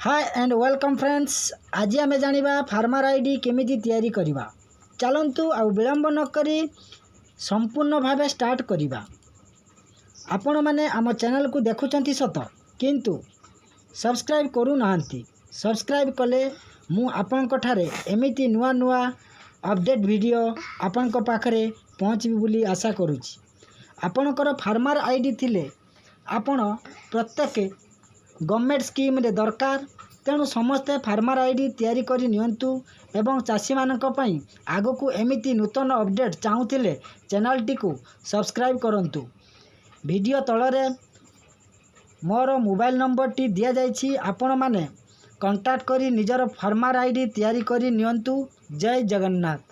Hi and welcome friends, ଆଜି ଆମେ ଜାଣିବା ଫାର୍ମର ଆଇଡି କେମିତି ତିଆରି କରିବା। ଚାଲନ୍ତୁ, ଆଉ ବିଳମ୍ବ ନକରି ସମ୍ପୂର୍ଣ୍ଣ ଭାବେ ଷ୍ଟାର୍ଟ କରିବା। ଆପଣମାନେ ଆମ ଚ୍ୟାନେଲକୁ ଦେଖୁଛନ୍ତି ସତ, କିନ୍ତୁ ସବସ୍କ୍ରାଇବ୍ କରୁନାହାନ୍ତି। ସବସ୍କ୍ରାଇବ୍ କଲେ ମୁଁ ଆପଣଙ୍କଠାରେ ଏମିତି ନୂଆ ନୂଆ ଅପଡ଼େଟ୍ ଭିଡ଼ିଓ ଆପଣଙ୍କ ପାଖରେ ପହଞ୍ଚିବି ବୋଲି ଆଶା କରୁଛି। ଆପଣଙ୍କର ଫାର୍ମର ଆଇଡି ଥିଲେ ଆପଣ ପ୍ରତ୍ୟେକ ଗଭର୍ଣ୍ଣମେଣ୍ଟ ସ୍କିମ୍ରେ ଦରକାର। ତେଣୁ ସମସ୍ତେ ଫାର୍ମର ଆଇଡି ତିଆରି କରି ନିଅନ୍ତୁ ଏବଂ ଚାଷୀମାନଙ୍କ ପାଇଁ ଆଗକୁ ଏମିତି ନୂତନ ଅପଡ଼େଟ୍ ଚାହୁଁଥିଲେ ଚ୍ୟାନେଲଟିକୁ ସବସ୍କ୍ରାଇବ୍ କରନ୍ତୁ। ଭିଡ଼ିଓ ତଳରେ ମୋର ମୋବାଇଲ ନମ୍ବରଟି ଦିଆଯାଇଛି। ଆପଣମାନେ କଣ୍ଟାକ୍ଟ କରି ନିଜର ଫାର୍ମର ଆଇଡି ତିଆରି କରି ନିଅନ୍ତୁ। ଜୟ ଜଗନ୍ନାଥ।